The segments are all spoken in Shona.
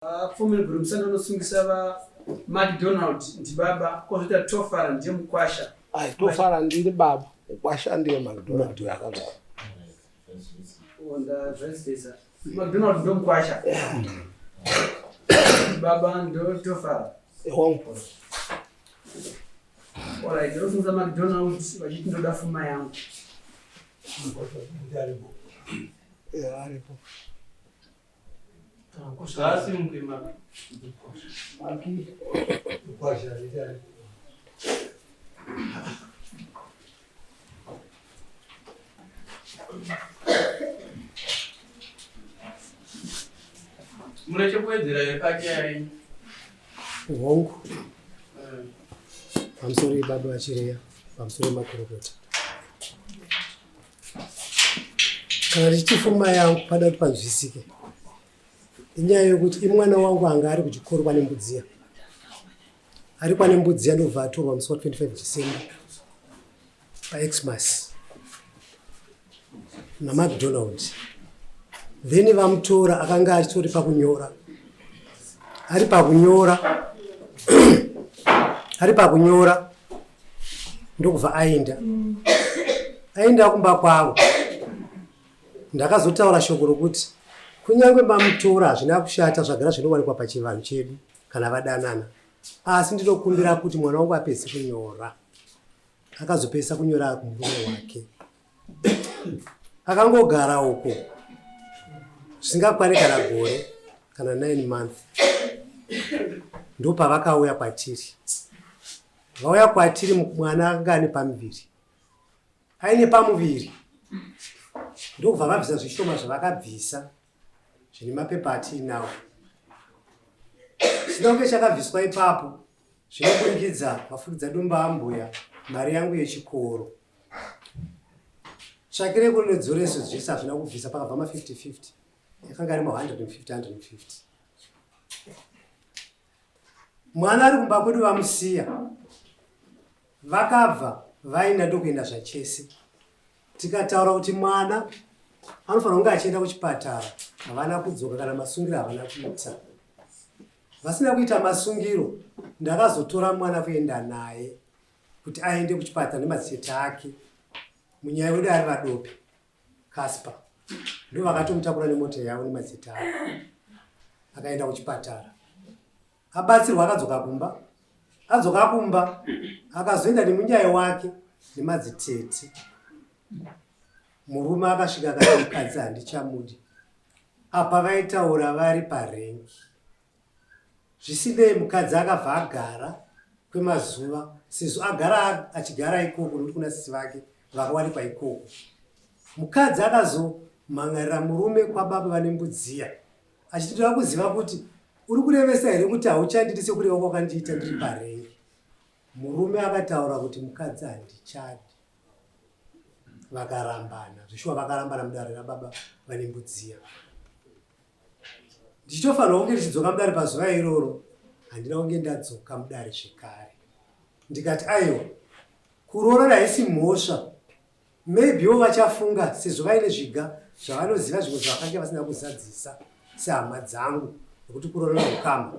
Former Gurumsana anosungisa va McDonald ndibaba kozoita Tofara ndiye mukwasha. Ai Tofara ndiri baba, mukwasha ndiye McDonald akazvara. Onda zvazivesa. McDonald ndo mukwasha. Baba ndo Tofara. Ehongu. Alright, ndosungisa McDonald vachiti ndoda fuma yangu. Yeah, aripo. Ngaasimuke maki. Maki. Mune chekuwedzera here panyaya yenyu? Hongu. Pamusoro baba vaChireya, pamusoro makurukota. Kana tichiti fuma yangu pada kuti panzwisike. Inyaya yokuti imwana wangu anga ari kuchikoro kwane Mbudziya. Ari kwane Mbudziya ndobva atorwa musi wa 25 December paXmas naMcDonald. Then vamutora akanga achitori pakunyora. Ari pakunyora ari pakunyora ndokubva aenda aenda kumba kwavo ndakazotaura shoko rokuti kunyange mamutora hazvina kushata zvagara zvinowanikwa pachivanhu chedu kana vadanana asi ndinokumbira kuti mwana wangu apedze kunyora akazopedzisa kunyora kumurume wake akangogara uko zvisingakwani kana gore kana 9 month ndopavakauya kwatiri vauya kwatiri mwana anga ane pamuviri aine pamuviri ndokubva vabvisa zvishoma zvavakabvisa zvine mapepa atiinawo zvisina kunge chakabviswa ipapo zvinoburikidza vafukidza dumba ambuya mari yangu yechikoro tsvakire kuri nedzoreso zvese hazvina kubvisa pakabva ma 50 50 yakanga ari ma 150 150 mwana ari kumba kwedu vamusiya vakabva vaenda ndokuenda zvachese tikataura kuti mwana anofanira kunge achienda kuchipatara havana kudzoka kana masungiro havana kuita vasina kuita masungiro ndakazotora mwana kuenda naye kuti aende kuchipatara nemadzitete ake munyaya wedu ari vadope Casper ndo vakatomutakura nemota yavo nemadzitete ake akaenda kuchipatara abatsirwa akadzoka kumba adzoka kumba akazoenda nemunyaya wake nemadzitete murume akasvika akati mukadzi handichamudi apa vaitaura vari parengi Zvisinei, mukadzi akabva agara kwemazuva sezvo agara achigara ikoko nokuti kuna sisi vake vakawanikwa ikoko. Mukadzi akazomhan'arira murume kwababa vane mbudziya achiti ndoda kuziva kuti uri kurevesa here kuti hauchandidi sekureva kwakandiita ndiri parengi. Murume akataura kuti mukadzi handichadi. Vakarambana zveshuwa vakarambana mudare rababa vane mbudziya. Ndichitofanirwa kunge ndichidzoka mudare pazuva iroro, handina kunge ndadzoka mudare zvekare. Ndikati aiwa, kuroorana haisi mhosva, maybe wo vachafunga sezvo vaine zviga zvavanoziva zvimwe zvavakange vasina kuzadzisa sehama dzangu nekuti kuroorana ukama.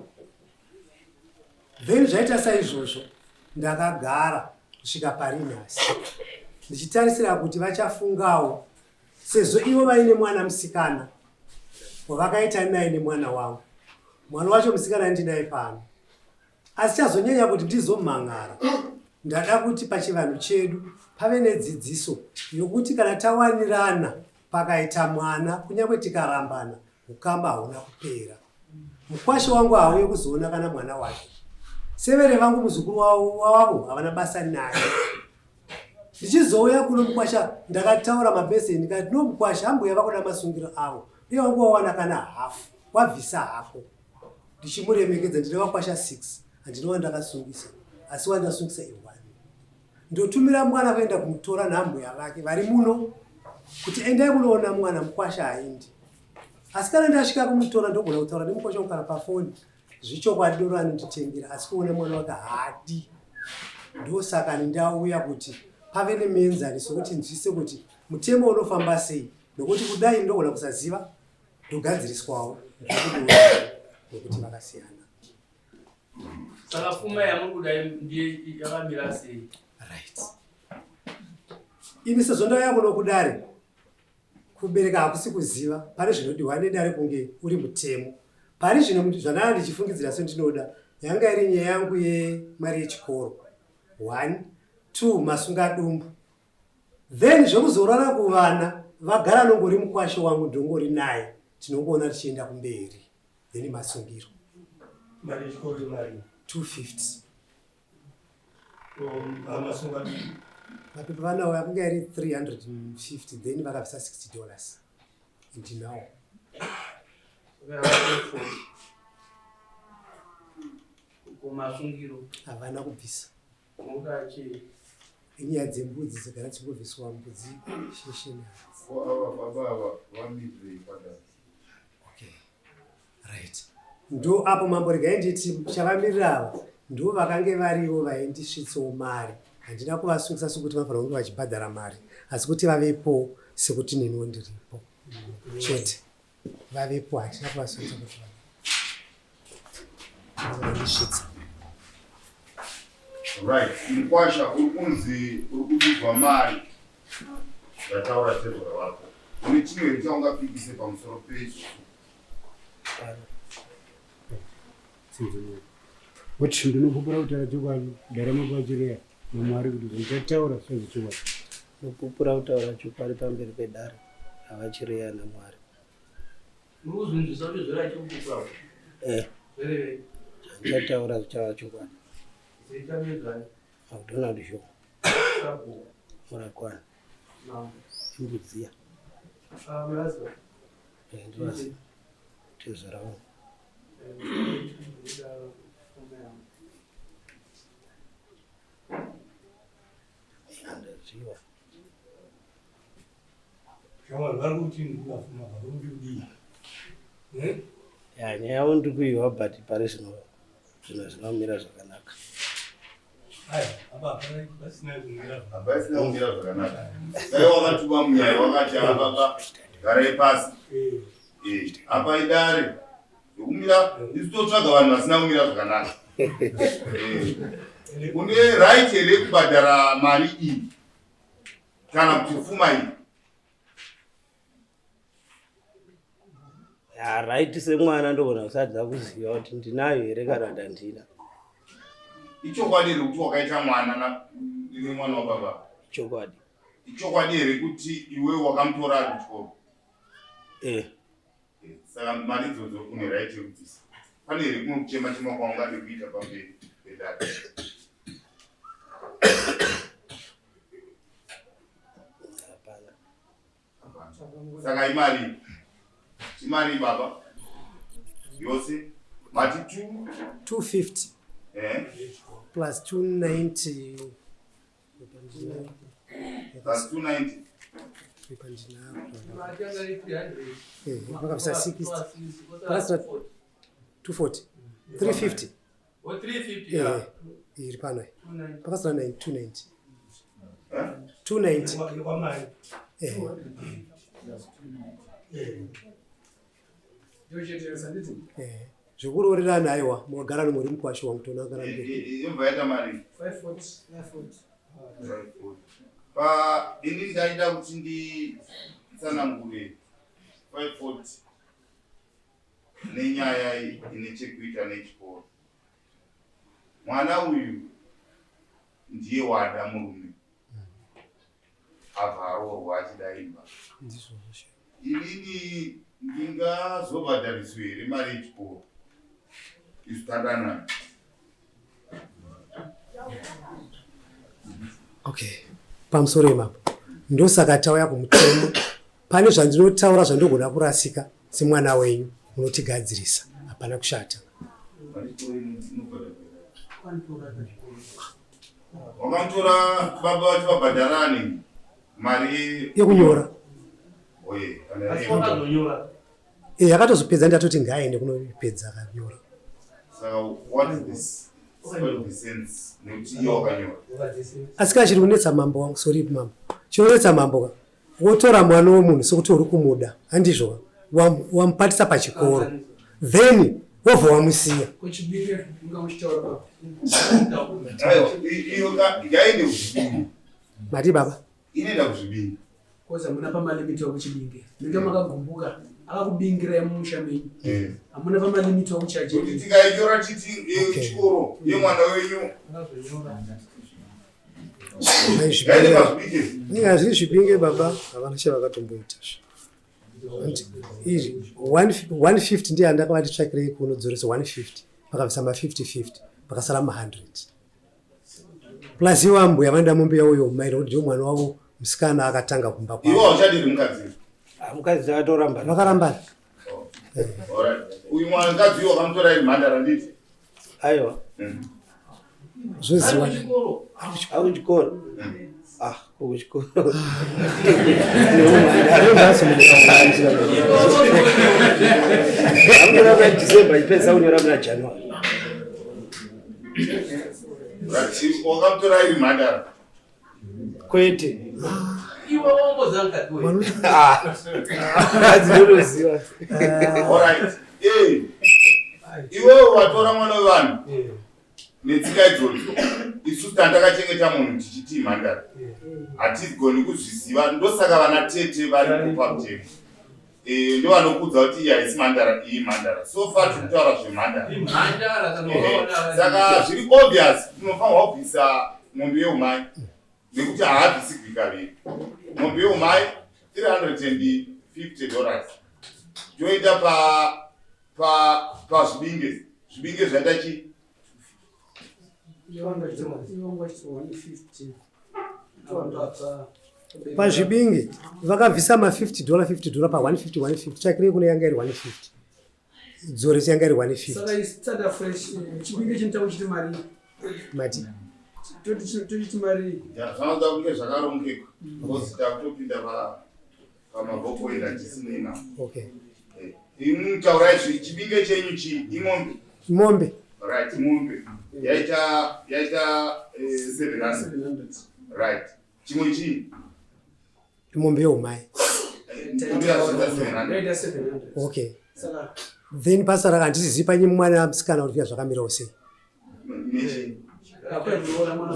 Then zvaita saizvozvo ndakagara kusvika pari nhasi ndichitarisira kuti vachafungawo sezvo ivo vaine mwana musikana wavakaita naye nemwana wangu mwana wacho musikana ndinaye pano asi chazonyanya kuti ndizomhan'ara ndada kuti pachivanhu chedu pave nedzidziso yokuti kana tawanirana pakaita mwana kunyange tikarambana ukama hauna kupera mukwasha wangu haauye kuzoona kana mwana wake severe vangu muzukuru wavo havana basa naye ndichizouya kuno mukwasha ndakataura mabese ndikati no mukwasha ambuya vakuda masungiro avo uye wangu wawana kana hafu wabvisa hako ndichimuremekedza ndine vakwasha 6 handina wandakasungisa asi wandasungisa iwani ndotumira mwana kuenda kumutora naambuya vake vari muno kuti endai kunoona mwana mukwasha haindi asi kana ndasvika kumutora ndogona kutaura nemukwasha kugara pafoni zvechokwadi doro anonditengera asi kuona mwana wake haadi ndosaka ndauya kuti pave nemuenzaniso kuti nzwise kuti mutemo unofamba sei nokuti kudai ndogona kusaziva ndogadziriswawo. nekuti vakasiyana. Saka pfuma yamuri kuda ndiye yakamira sei? Right. Ini sezvo ndauya kuno kudare, kubereka hakusi kuziva pane zvinodiwa nedare kunge uri mutemo. Pari zvino zvandanga ndichifungidzira sendinoda yanga iri nyaya yangu yemari yechikoro. One, two, masunga dumbu. Then zvekuzorara kuvana vagara nongori mukwashe wangu ndongori naye tinongoona tichienda kumberi. Then masungiro. Mari yechikoro imari? 250. Mapepa vanawo yakanga iri 350 then vakabvisa 60 dollars. Ndinawo. Kumasungiro. Havana kubvisa. Inyaya dzembudzi dzagara dzichingobviswa mbudzi sheshe nehadzi. Ko ava baba ava vamirei padare? Okay. Right. Ndo apo mambo regai nditi chavamirira ava ndo vakange varivo vaindisvitsawo mari. Handina kuvasungisa sekuti vanofanira kunge vachibhadhara mari asi kuti vavepo sekuti neniwo ndiripo. Chete. Vavepo hatina kuvasungisa kuti vaindisvitsa. Right. Mukwasha uri kunzi uri kubigwa mari. Zvataura tezvara vako. Une chimwe here chaungapikise pamusoro peizvozvo? Kuti ndinopupura kutaura chokwadi, ndarama pachireya naMwari kuti zvandichataura zvichazi chokwadi. Ndinopupura kutaura chokwadi pamberi pedare ravachireya naMwari. Muri kuzvinzwisa kuti zvera chikupupura? Eh. Zverevei? Zvandichataura zvichava chokwadi. Zita nezvani? McDonald Zhou. Sabhuku. Murakwana. Mambo. Imbudziya. Ah, muraziva. Eh, ndinoziva. Tezvara wangu. Ndaziva. Shamwari vari kuti ndikafuma vari kuti kudii? Eh? Ya, nyaya yavo ndiri kuihwa but pari zvino zvinhu hazvina kumira zvakanaka. Aya, apa hapana pasina kumira. Apa isina kumira zvakanaka. Dai wakatuka munyaya wakati ava baba garai pasi. Eh. Eh, apa idare. Yokumira isu totsvaga vanhu vasina kumira zvakanaka. Eh. Une right here yekubhadhara mari iyi kana kuti pfuma iyi? Ya, right semwana ndogona kusadza kuziva kuti ndinayo here kana kuti handina. Ichokwadi here kuti wakaita mwana nemwana wababa? Ichokwadi. Ichokwadi here kuti iwe wakamutora ari kuchikoro? Eh. Saka mari idzodzo une right yekubvisa. Pane here kumwe kuchema chema kwaungade kuita pamberi pedare? Hapana. Saka imari imari baba yose mati 2 250 eh plus 290 plus 290 vakabvisa 60 plus 240 350 350 iri pano pakasara 290 290 Yekwamai. Eh. Zvekuroorerana aiwa mogara nomuri mukwasha wangu tonangana mberi. Imva yaita mari 540. Pa ini ndaida kuti nditsanangure 540 nenyaya ine chekuita nechikoro. Mwana uyu ndiye wada murume abva aroorwa achida imba. Ndizvozvo. Inini ndingazobhadhariswe here mari yechikoro isu tadanana? Okay. Pamusoro ipapo. Ndosaka tauya kumutemo. Pane zvandinotaura zvandogona kurasika semwana wenyu munotigadzirisa. Hapana kushata. Mari yechikoro inobhadharwa. Wakamutora baba vacho vabhadharani mari yekunyora. Oye, kana Asi wakazonyora. Eh, yakatozopedza ndatoti ngaaende kunopedza akanyora. Saka what is this? What is the sense? Nekuti iye wakanyora. Asi kana chiri kunetsa mambo wangu, sorry mambo. Chinonetsa mambo ka. Wotora mwana wemunhu sekuti uri kumuda, handizvo? Wamupatisa pachikoro. Then Wobva wamusiya. Yaende kuzvibinge. Mati baba. Inoenda kuzvibinge. Kozi hamuna pamalimiti wakuchibinge. Munenge makagumbuka akakubingirai mumusha menyu. Eh. Hamuna pamalimiti wakuchaje. Kuti tikainyora titi eh, chikoro yemwana wenyu. Yaende pazvibinge. Hazviri zvibinge baba, havana chavakatomboita. Iri 150 ndiye andakavati tsvakirei kuno dzoresa 150 vakabvisa ma 50 50 vakasara ma 100 plus iwo ambuya vanoda mombe yavo yomai nokuti ndiwo mwana wavo musikana akatanga kumba kwavo. Iwo hauchadiri mukadzi. Ah, mukadzi takatorambana. Vakarambana. Oh. Uyu mwana mukadzi uyu wakamutora iri mhandara nditi? Aiwa. Zvoziwa. Ari kuchikoro. Ah, kuchikoro. Akunyora muna December ipedza kunyora muna January. Wakamutora iri mhandara. Kwete. Iwe womboziva mukadzi wewe. Ah. Ndinoziva. All right. Eh. Iwewe watora mwana wevanhu. Eh. Netsika idzodzo. Isu tandakachengeta munhu tichiti mhandara. Hatigoni kuzviziva ndosaka vana tete vari kupa mutemo. Eh, ndovanokuudza kuti iyi haisi mhandara iyi mhandara. So far tiri kutaura zvemhandara. Imhandara kana Eh, ukaona. Saka zviri obvious tinofanirwa kubvisa mombe yeumai nekuti haabvisigwi kaviri. Mombe yeumai 350 dollars. Toenda pa pa pazvibinge. Zvibinge zvaita chi Pazvibinge vakabvisa ma 50 dollar 50 dollar pa 150 150 tsvakirei kune yanga iri 150 dzoresi yanga iri 150 Saka istada fresh eh, chibinge chinoita kuchiti mari. Mati. Tochiti mari. Zvanoda kunge zvakarongeka because takutopinda pa pamabhokoenda tisinei nawo. Okay. Eh, imwi taurai zvi chibinge chenyu chii imombe. Mombe. Right, mombe. Yaita yaita eh, 700. Right. Chimwe chii? Mombe yeumai. Mombe yaita 700. Yaita 700. Okay. Saka Then pasara handizivi panye mwana musikana kuti zvakamirawo sei. Nechi.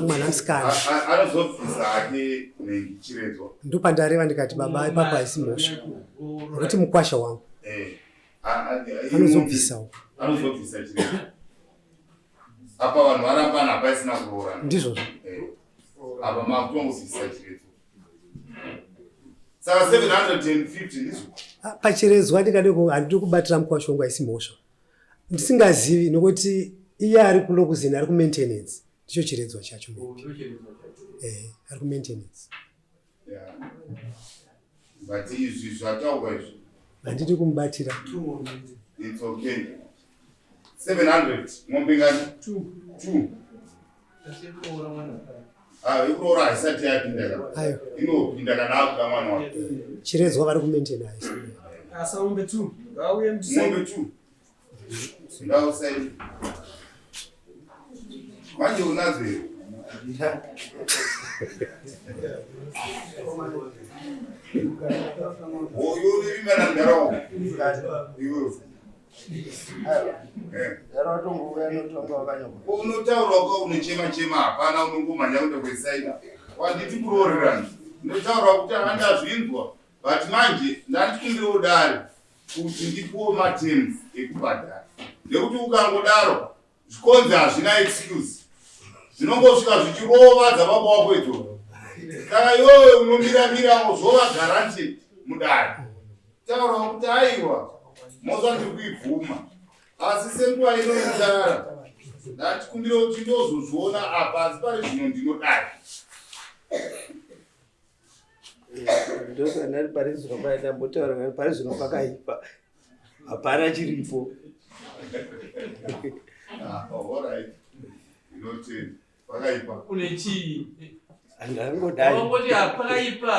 Mwana musikana. Anozobvisa hake nhengi chiredzwa. Ndopandareva ndikati baba ipapo haisi mhosva. Nekuti mukwasha wangu. Eh. Anozobvisawo. Anozobvisa chiredzwa. Apa vanhu varambana apa isina kuroorana. Ndizvozvo. Eh. Apa makutongobvisa chiredzwa. Saka 750 ndizvo. Ah, pachiredzwa ndikade handidi kubatira mukwasha wangu haisi mhosva. Ndisingazivi nokuti iye ari kulokuzini ari kumaintenance ndicho chiredzwa chacho maybe. Eh, ari kumaintenance. Yeah. But izvi zvataurwa izvi. Handidi kumubatira. It's okay. 700 mombe ngani? 2. 2. Ah, ikuroora haisati yapinda ka. Ayo. Inopinda kana akuda mwana wake. Chiredzwa vari kumaintenance. Asa mombe 2. Ngauye mtisai. Mombe 2. Ngausaini. Manje unazo here? Uyu univimba namudhara wako. Iwewe. Eh. Unotaura uka unochema chema hapana unongomhanya kuenda kwesaina. Wanditi kuroorerana. Unotaura kuti handazvinzwa. But manje ndandikumbirawo dare kuti ndipuwe materms ekubhadhara. Nekuti ukangodaro zvikonzi hazvina excuse. Zvinongosvika zvichirova dzababa wako idzo. Saka iwewe unomira mirawo zvova guaranteed mudare. Taura kuti aiwa mhosva ndiri kuibvuma. Asi senguva ino inzara ndatikumbira kuti ndozozviona apa asi pari zvino ndinodai. Ndosaka ndati pari zvino paye ndambotaura ngati pari zvino pakaipa. Hapana chiripo. Ah, oh, all right. Ndinotenda. Pakaipa. Une chii? Angangodai. Wangoti pakaipa.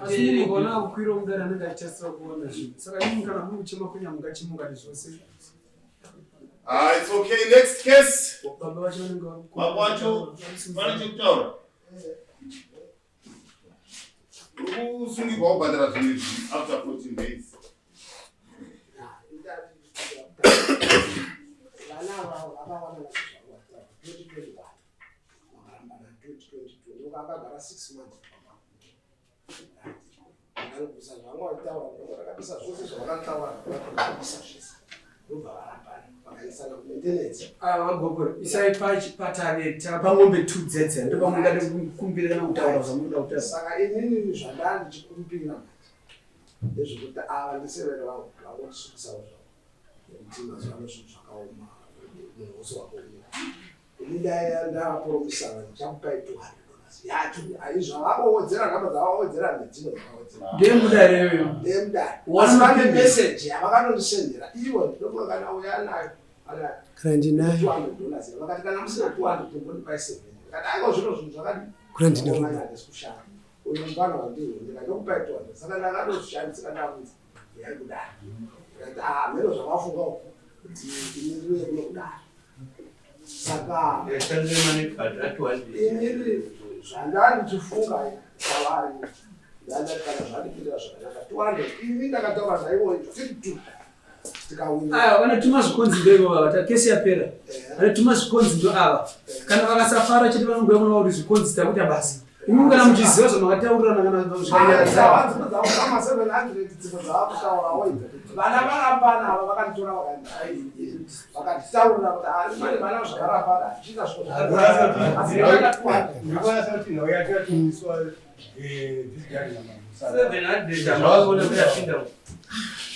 Asi munogona kukwira mudare anenge achitasira kuona zvinhu. Saka imimi kana muri kuchema kunyamuka chimungati zvose. Ah, it's okay. Next case. Baba vacho vanenge vari Baba vacho pane chekutaura. Uri kusungirwa kubhadhara zvinhu izvi after 14 days. Vakarambana sezvavataura 2021, vakarambana 2022, ndoka akagara 6 months. Ndakabvisa zvavanga vachitaura, ndakabvisa zvose zvavakataura, ndakabvisa zvese, ndobva varambana, vakaisana kumaintenance. Vagogoro, isai patare pangombe two dzedze, ndopamungade kukumbira kana kutaura zvamunoda kutaura. Saka inini zvandaa ndichikumbira manje ndezvekuti ava ndisevere vangu vangondisukisawo zvavo, nekuti mazuva ano zvinhu zvakaoma, munhu wose wakaomera. Ini ndavapromisana ndichakupai $200 yacho. Aizvavangowedzera nhamba dzavawedzera ndedzimwe dzakawedzera. Ndeyemudare iyoyo? Ndeyemudare. One Asi vane payment. meseji yavakatondisendera ivo, ndofunga kana uya nayo. Kana ndinayo. $200, vakati kana musina 200 tombondipai 70. Ndikati aiwa, zvino zvinhu zvakadi Kuna ndine rudo. handisi kushanda, uyu mufana wandiwo, ndikati 200. Saka ndakatozvishandisa, ndavudza yai kudai, ndikati ah, mheno zvavafunga uku kuti ini ndiuye kuno kudai. Saka inini zvandandichifunga kwavari, ndandati kana zvandipindira zvakanaka 200, ini ndakataura naivo tiri two, tikawina. Aya vanotuma zvikonzi ndoivo vava, kesi yapera. Vanotuma zvikonzi ndo ava. Kana vakasafara chete vanongoya kunova kuti zvikonzi takuita basa. Imi kana muchiziva zvamakataurirana kana zvikanyatsa. Dzimwe dzakama 700, dzimwe dzavakutaurawo idzi. Vana varambana ava vakanditora, vakanditaurira kuti mane vana zvakarambana hachina zviro. Ndikwanisa kuti nhau yacho yatomiswa this judge namambo. 700 havaone kuyapinda.